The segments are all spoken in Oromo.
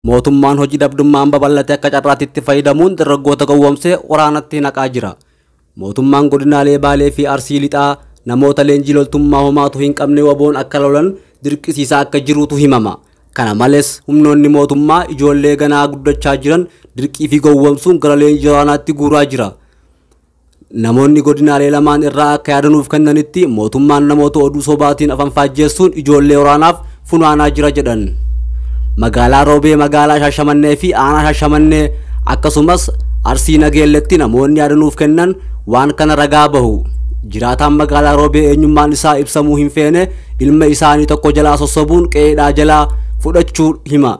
Mootummaan hojii dhabdummaan babal'ate akka carraatti fayyadamuun dargaggoota gowwoomsee waraanatti naqaa jira. Mootummaan godinaalee Baalee fi Arsii Lixaa namoota leenjii loltummaa homaatu hin qabne waboon akka lolan dirqisiisaa akka jirutu himama. Kana malees humnoonni mootummaa ijoollee ganaa guddachaa jiran dirqii fi gowwoomsuun gara leenjii waraanaatti guuraa jira. Namoonni godinaalee lamaan irraa akka yaadanuuf kennanitti mootummaan namoota oduu sobaatiin afaan faajjeessuun ijoollee waraanaaf funaanaa jira jedhan. Magaalaa Roobee, magaalaa Shaashamannee fi aanaa Shaashamannee akkasumas Arsii Nageelletti namoonni yaadanuuf kennan waan kana ragaa bahu. Jiraataan magaalaa Roobee eenyummaan isaa ibsamuu hin feene ilma isaanii tokko jalaa sossobuun qe'eedhaa jalaa fudhachuu hima.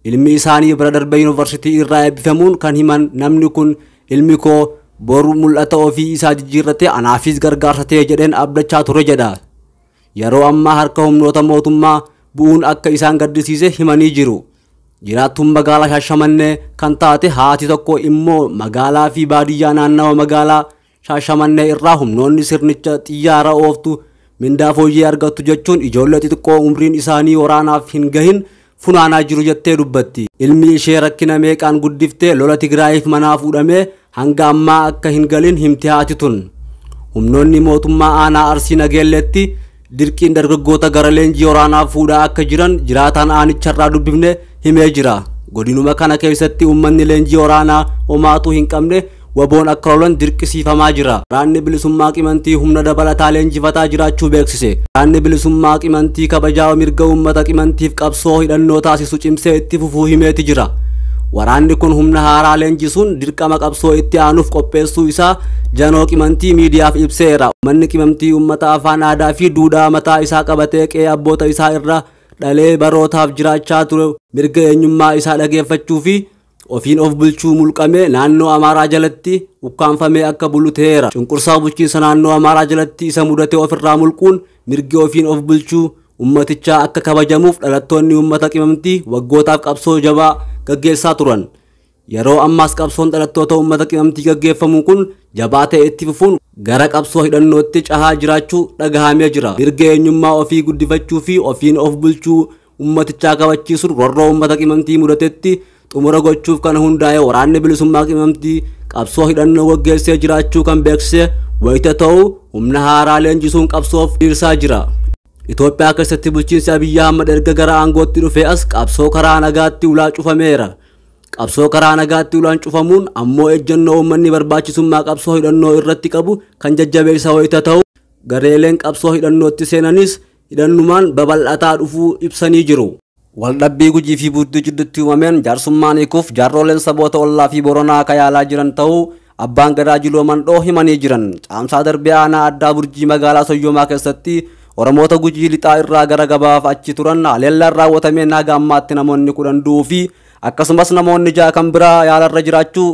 Ilmi isaanii bira darbee yuunivarsiitii irraa eebbifamuun kan himan namni kun ilmi koo boru mul'ata ofii isaa jijjiirratee anaafis gargaarsa ta'e jedheen abdachaa ture jedha. Yeroo ammaa harka humnoota mootummaa bu'uun akka isaan gaddisiise himanii jiru. Jiraattuun magaalaa Shaashamannee kan taate haati tokko immoo magaalaa fi baadiyyaa naannawa magaalaa Shaashamannee irraa humnoonni sirnicha xiyyaara ooftu mindaa fooyyee argattu jechuun ijoollee xixiqqoo umriin isaanii waraanaaf hin gahin funaanaa jiru jettee dubbatti. Ilmi ishee rakkina meeqaan guddiftee lola Tigraayiif manaa fuudhamee hanga ammaa akka hin galin himti haati tun. Humnoonni mootummaa aanaa Arsii Nageelleetti dirqiin dargaggoota gara leenjii waraanaa fuudhaa akka jiran jiraataan aanicharraa dubbifne himee jira. Godinuma kana keessatti uummanni leenjii waraanaa homaatu hin qabne waboon akka lolan dirqisiifamaa jira. Waraanni bilisummaa qimantii humna dabalataa leenjifataa jiraachuu beeksise. Waraanni bilisummaa qimantii kabajaa mirga uummata qimantiif qabsoo hidhannoo taasisu cimsee itti fufuu himeeti jira. Waraanni kun humna haaraa leenjisuun dirqama qabsoo itti aanuuf qopheessuu isaa janoo qimantii miidiyaaf ibseera. Manni qimantii uummata afaan aadaa fi duudhaa mataa isaa qabatee qe'ee abboota isaa irra dhalee barootaaf jiraachaa ture mirga eenyummaa isaa dhageeffachuu fi ofiin of bulchuu mulqamee naannoo Amaaraa jalatti ukkaanfamee akka bulu ta'eera. Cunqursaa bulchiinsa naannoo Amaaraa jalatti isa mudate ofirraa mulquun mirgi ofiin of bulchuu ummatichaa akka kabajamuuf dhalattoonni uummata qimamtii waggootaaf qabsoo jabaa gaggeessaa turan. Yeroo ammaas qabsoon dhalattoota uummata qimamtii gaggeeffamu kun jabaa ta'e itti fufuun gara qabsoo hidhannootti cahaa jiraachuu dhagahamee jira. Mirga eenyummaa ofii guddifachuu fi ofiin of bulchuu ummatichaa kabachiisuun rorroo uummata qimamtii mudatetti xumura gochuuf kan hundaa'e waraanni bilisummaa qimamtii qabsoo hidhannoo gaggeessee jiraachuu kan beeksise wayita ta'u humna haaraa leenjisuun qabsoof dhiirsaa jira. Itoophiyaa keessatti bulchiinsi Abiyyi Ahmad erga gara aangootti dhufee as qabsoo karaa nagaatti ulaa cufameera. Qabsoo karaa nagaatti ulaan cufamuun ammoo ejjennoo uummanni barbaachisummaa qabsoo hidhannoo irratti qabu kan jajjabeessa wayita ta'u gareeleen qabsoo hidhannootti seenanis hidhannumaan babal'ataa dhufuu ibsanii jiru. Waldhabbii Gujii fi Buddii jidduutti uumameen jaarsummaan hiikuuf jaarroleen saboota ollaa fi Boronaa akka yaalaa jiran ta'uu abbaan gadaa Jiloo Mandhoo himanii jiran. Caamsaa darbee aanaa addaa Burjii magaalaa Soyyoomaa keessatti Oromoota Gujii lixaa irraa gara gabaaf achi turan haleellaan raawwatameen haga ammaatti namoonni 10 du'uu fi akkasumas namoonni 6 kan biraa yaalarra jiraachuu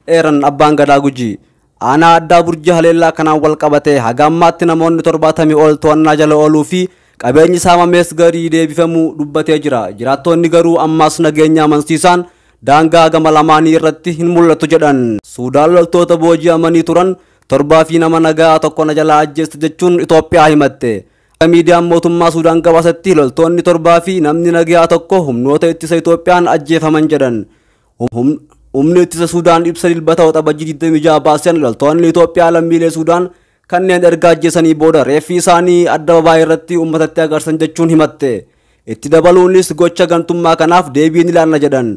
eeran abbaan gadaa Gujii. Aanaa addaa Burjii haleellaa kanaan wal qabate haga ammaatti namoonni 70 ol to'annaa jala ooluu fi qabeenyi saamamees garii deebifamuu dubbatee jira. Jiraattonni garuu ammaas nageenya amansiisaan daangaa gama lamaanii irratti hin mul'atu jedhan. Suudaan loltoota booji'amanii turan 7 fi nama nagaa tokko na jalaa ajjeeste jechuun Itoophiyaa himatte. Miidiyaan mootummaa Suudaan gabaasatti loltoonni 7 fi namni nagaa tokko humnoota ittisa Itoophiyaan ajjeefaman jedhan. Humni ittisa Suudaan ibsa dilbata Waxabajjii 26 baaseen loltoonni Itoophiyaa lammiilee Suudaan kanneen erga ajjeesanii booda reeffi isaanii adda babaayii irratti uummatatti agarsan jechuun himatte. Itti dabaluunis gocha gantummaa kanaaf deebii ni laanna jedhan.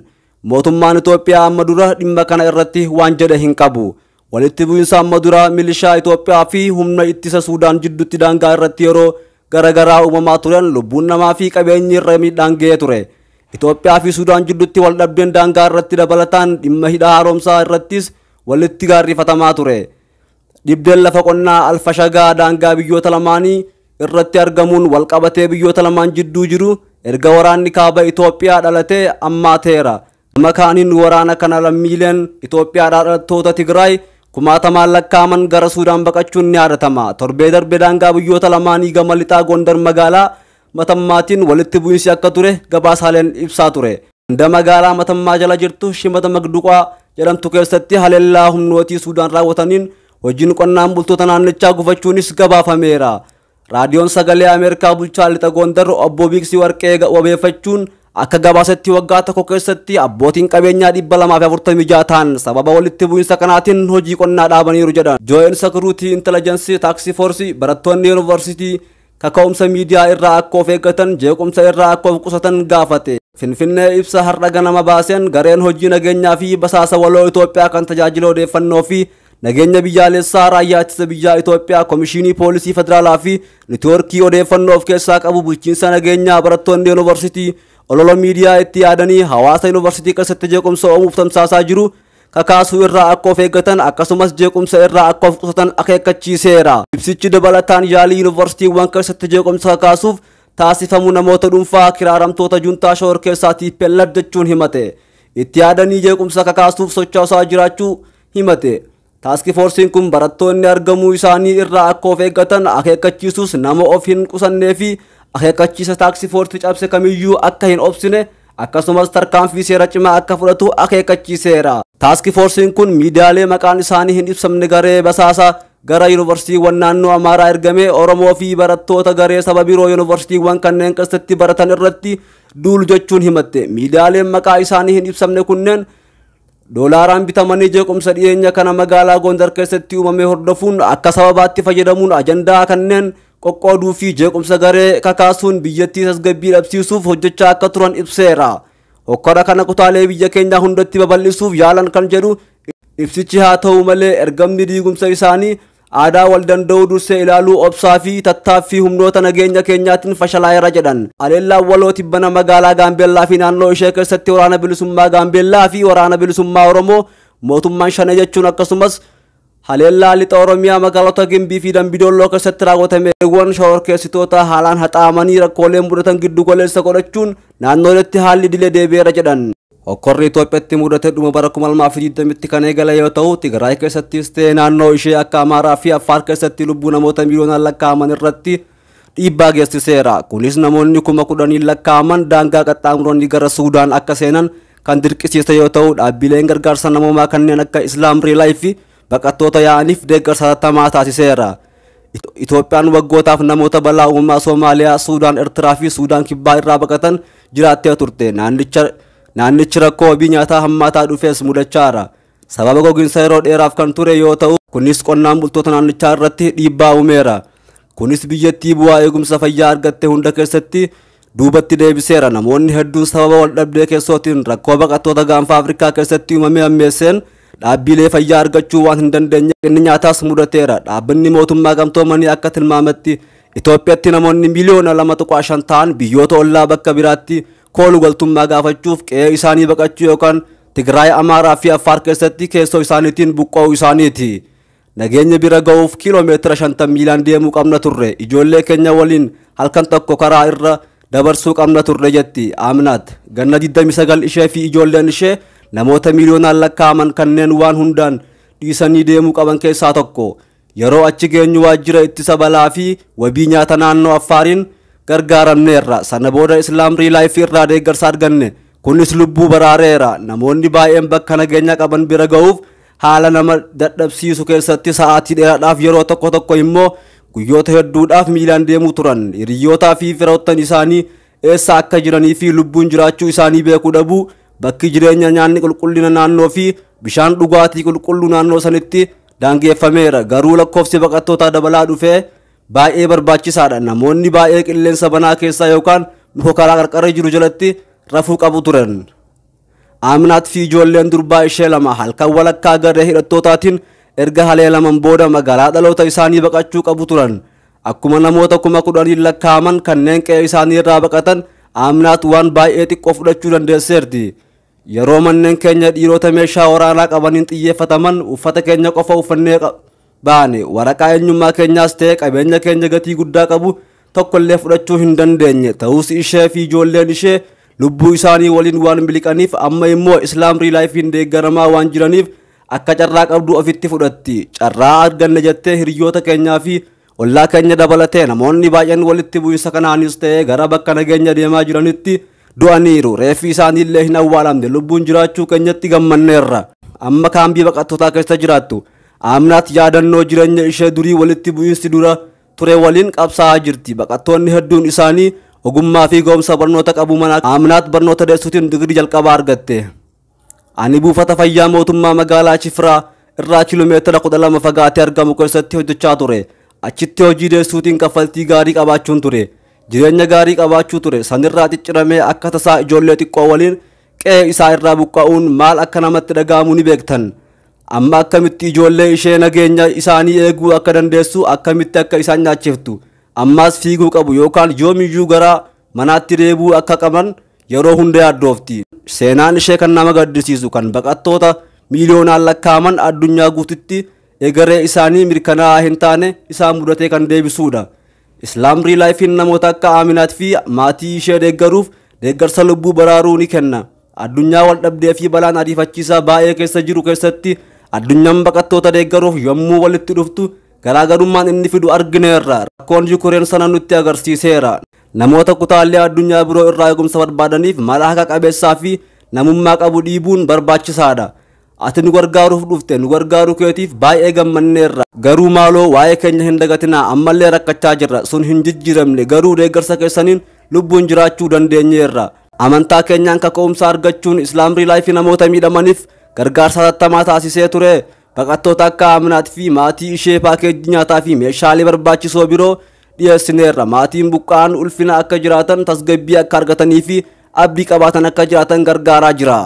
Mootummaan Itoophiyaa amma dura dhimma kana irratti waan jedhe hin qabu. Walitti bu'iinsa amma dura milishaa Itoophiyaa fi humna ittisa Suudaan jidduutti daangaa irratti yeroo garagaraa uumamaa turan lubbuun namaa fi qabeenyi irra miidhaan ga'ee ture. Itoophiyaa fi Suudaan jidduutti wal dhabdeen daangaa irratti dabalataan dhimma hidha haaromsaa irrattis walitti gaarrifatamaa ture. Dhibdeen lafa qonnaa Alfashagaa daangaa biyyoota lamaanii irratti argamuun wal qabatee biyyoota lamaan jidduu jiru erga waraanni kaaba Itoophiyaa dhalatee ammaa ta'eera. Gama kaaniin waraana kana lammiileen Itoophiyaadhaa dhalattoota Tigraay kumaatamaan lakkaa'aman gara Suudaan baqachuun ni yaadatama. Torbee darbe daangaa biyyoota lamaanii gama lixaa Gondar magaalaa Matammaatiin walitti bu'iinsi akka ture gabaasaaleen ibsaa ture. Ganda magaalaa Matammaa jala jirtu Shimata Magduqaa jedhamtu keessatti haleellaa humnootii Suudaan raawwataniin hojiin qonnaan bultoota naannichaa gufachuunis gabaafameera. Raadiyoon Sagalee Ameerikaa bulchaa lixa Gondar obbo Biiksii Warqee wabeeffachuun akka gabaasetti waggaa tokko keessatti abbootiin qabeenyaa 246 ta'an sababa walitti bu'iinsa kanaatiin hojii qonnaa dhaabaniiru jedhan. Joint Security Intelligence Task Force barattoonni yuunivarsiitii kaka'umsa miidiyaa irraa akka of eeggatan, jeequmsa irraa akka of qusatan gaafate. Finfinnee ibsa har'a ganama baaseen gareen hojii nageenyaa fi basaasa waloo Itoophiyaa kan tajaajila odeeffannoo fi nageenya biyyaalessaa, raayyaa ittisa biyyaa Itoophiyaa, komishinii poolisii federaalaa fi neetwoorkii odeeffannoo of keessaa qabu bulchiinsa nageenyaa barattoonni yuunivarsiitii olola miidiyaa itti yaadanii hawaasa yuunivarsiitii keessatti jeequmsa uumuuf tamsaasaa jiru kakaasuu irraa akka of eeggatan, akkasumas jeequmsa irraa akka of qusatan akeekkachiiseera. Ibsichi dabalataan yaalii yuunivarsiitiiwwan keessatti jeequmsa kakaasuuf taasifamu namoota dhuunfaa kiraaramtoota juntaa shororkeessaa TPLF jechuun himate. Itti yaadanii jeequmsa kakaasuuf sochoosaa jiraachuu himate. Taaski foorsiin kun barattoonni argamuu isaanii irraa akka of eeggatan akeekkachiisus nama of hin qusannee fi akeekkachiisa taaksi foorsii cabse kamiyyuu akka hin obsine, akkasumas tarkaanfii seera cimaa akka fudhatu akeekkachiiseera. Taaski foorsiin kun miidiyaalee maqaan isaanii hin ibsamne garee basaasa gara yuunivarsiitiiwwan naannoo Amaaraa ergame Oromoo fi barattoota garee saba biroo yuunivarsiitiiwwan kanneen keessatti baratan irratti duulu jechuun himatte. Miidiyaaleen maqaa isaanii hin ibsamne kunneen doolaaraan bitamanii jeequmsa dhiyeenya kana magaalaa Gondar keessatti uumame hordofuun akka sababaatti fayyadamuun ajandaa kanneen qoqqooduu fi jeequmsa garee kakaasuun biyyattii tasgabbii dhabsiisuuf hojjechaa akka turan ibseera. Hokkora kana kutaalee biyya keenyaa hundatti babal'isuuf yaalan kan jedhu ibsichi, haa ta'u malee ergamni diigumsa isaanii aadaa wal danda'uu dursee ilaaluu, obsaa fi tattaaffii humnoota nageenya keenyaatiin fashalaa'eera jedhan. Haleellaan waloo tibbana magaalaa Gaambeellaa fi naannoo ishee keessatti waraana bilisummaa Gaambeellaa fi waraana bilisummaa Oromoo mootummaan Shanee jechuun, akkasumas haleellaa lixa Oromiyaa magaalota Gimbii fi Dambidolloo keessatti raawwatameewwan shororkeessitoota haalaan haxaamanii rakkoolee mudatan giddu galeessa godhachuun naannoletti haalli dilee deebi'eera jedhan. Hokkorri Itoophiyaatti mudate dhuma bara 2020tti kan eegale yoo ta'u, Tigraay keessattis ta'e naannoo ishee akka Amaaraa fi Affaar keessatti lubbuu namoota miiliyoonaan lakkaa'aman irratti dhiibbaa geessiseera. Kunis namoonni 10,000 lakkaa'aman daangaa qaxxaamuranii gara Suudaan akka seenan kan dirqisiise yoo ta'u, dhaabbileen gargaarsa namoomaa kanneen akka Islaam Rilaayif fi baqattoota yaa'aniif deeggarsa hatattamaa taasiseera. Itoophiyaan waggootaaf namoota balaa uumamaa Soomaaliyaa, Suudaan, Eertiraa fi Suudaan kibbaa irraa baqatan jiraattee turte. Naannichi rakkoo wabii nyaataa hammaataa dhufees mudachaara. Sababa gogiinsa yeroo dheeraaf kan ture yoo ta'u, kunis qonnaan bultoota naannichaa irratti dhiibbaa uumeera. Kunis biyyattii bu'aa eegumsa fayyaa argatte hunda keessatti duubatti deebiseera. Namoonni hedduun sababa wal dhabdee keessootiin rakkoo baqattoota gaanfa Afrikaa keessatti uumame hammeesseen dhaabbilee fayyaa argachuu waan hin dandeenye inni nyaataas mudateera. Dhaabbanni mootummaa gamtoomanii akka tilmaametti Itoophiyaatti namoonni miliyoona 2.5 ta'an biyyoota ollaa bakka biraatti kooluu galtummaa gaafachuuf qe'ee isaanii baqachuu yookaan Tigraay, Amaaraa fi Affaar keessatti keessoo isaaniitiin buqqa'uu isaaniiti. Nageenya bira ga'uuf kiiloomeetira 50 miilaan deemuu qabna turre. Ijoollee keenya waliin halkan tokko karaa irra dabarsuu qabna turre jetti Aminaat. Ganna 29 ishee fi ijoolleen ishee namoota miiliyoonaan lakkaa'aman kanneen waan hundaan dhiisanii deemuu qaban keessaa tokko. Yeroo achi geenyu waajjira ittisa balaa fi wabii nyaata naannoo Affaariin gargaaramneerra. Sana booda Islaam Riilaayif irraa deeggarsa arganne. Kunis lubbuu baraareera. Namoonni baay'een bakka nageenya qaban bira ga'uuf haala nama dadhabsiisu keessatti sa'aatii dheeraadhaaf, yeroo tokko tokko immoo guyyoota hedduudhaaf miilaan deemuu turan. Hiriyyootaa fi firoottan isaanii eessa akka jiranii fi lubbuun jiraachuu isaanii beekuu dhabuu, bakki jireenya, nyaanni qulqullina naannoo fi bishaan dhugaatii qulqulluu naannoo sanitti daangeffameera. Garuu lakkoofsi baqattootaa dabalaa dhufee baay'ee barbaachisaadha. Namoonni baay'ee qilleensa banaa keessaa yookaan muka karaa qarqara jiru jalatti rafuu qabu turan. Aminaat fi ijoolleen durbaa ishee lama halkan walakkaa garee hidhattootaatiin erga haleelaman booda magaalaa dhaloota isaanii baqachuu qabu turan. Akkuma namoota 10,000 lakkaa'aman kanneen qe'ee isaanii irraa baqatan, Aminaat waan baay'ee xiqqoo fudhachuu dandeesseerti. Yeroo manneen keenya dhiirota meeshaa waraanaa qabaniin xiyyeeffataman, uffata keenya qofa uffannee baane. Waraqaa eenyummaa keenyaas ta'e qabeenya keenya gatii guddaa qabu tokkollee fudhachuu hin dandeenye. Ta'us ishee fi ijoolleen ishee lubbuu isaanii waliin waan miliqaniif, amma immoo Islaam Riilaayifiin deeggaramaa waan jiraniif akka carraa qabdu ofitti fudhatti. Carraa arganne jettee hiriyoota keenyaa fi Ollaa keenya dabalatee namoonni baay'een walitti bu'iinsa kanaanis ta'ee gara bakka nageenya deemaa jiranitti du'aniiru. Reeffi isaaniillee hin awwaalamne. Lubbuun jiraachuu keenyatti gammanneerra. Amma kaambii baqattootaa keessa jiraattu. Aaminaat yaadannoo jireenya ishee durii walitti bu'iinsi dura ture waliin qabsaa'aa jirti. Baqattoonni hedduun isaanii ogummaa fi ga'umsa barnoota qabu mana Aaminaat barnoota deessuutiin digirii jalqabaa argatte. Ani buufata fayyaa mootummaa magaalaa Chifiraa irraa kiiloomeetira 12 fagaatee argamu keessatti hojjechaa ture. Achitti hojii deessuutiin kaffaltii gaarii qabaachuun ture. Jireenya gaarii qabaachuu ture. Sanirraa cicciramee akka tasaa ijoollee xiqqoo waliin qe'ee isaa irraa buqqa'uun maal akka namatti dhaga'amu ni beektan. Amma akkamitti ijoollee ishee nageenya isaanii eeguu akka dandeessu, akkamitti akka isaan nyaachiftu, ammaas fiiguu qabu yookaan yoomiyyuu gara manaatti deebi'uu akka qaban yeroo hunda yaaddoofti. Seenaan ishee kan nama gaddisiisu kan baqattoota miiliyoonaan lakkaa'aman addunyaa guututti egeree isaanii mirkanaa'aa hin taane isaan mudatee kan deebisuudha. Islaam Riilaayifiin namoota akka Aaminaat fi maatii ishee deeggaruuf deeggarsa lubbuu baraaruu ni kenna. Addunyaa wal dhabdee fi balaan ariifachiisaa baay'ee keessa jiru keessatti addunyaan baqattoota deeggaruuf yommuu walitti dhuftu garaagarummaan inni fidu argineerra. Rakkoon Yukureen sana nutti agarsiiseera. Namoota kutaalee addunyaa biroo irraa eegumsa barbaadaniif mala haqa qabeessaa fi namummaa qabu dhiibuun barbaachisaadha. Ati nu gargaaruuf dhufte, nu gargaaruu keetiif baay'ee gammanneerra. Garuu maaloo waa'ee keenya hin dagatinaa, ammallee rakkachaa jirra. Sun hin jijjiiramne, garuu deeggarsa keessaniin lubbuun jiraachuu dandeenyeerra. Amantaa keenyaan kaka'umsa argachuun Islaam Riilaayifii namoota miidhamaniif gargaarsa hatattamaa taasisee ture. Baqattoota akka Aaminaat fi maatii ishee paakeejii nyaataa fi meeshaalee barbaachisoo biroo dhiyeessineerra. Maatiin buqqa'an ulfina akka jiraatan, tasgabbii akka argatanii fi abdii qabaatan akka jiraatan gargaaraa jira.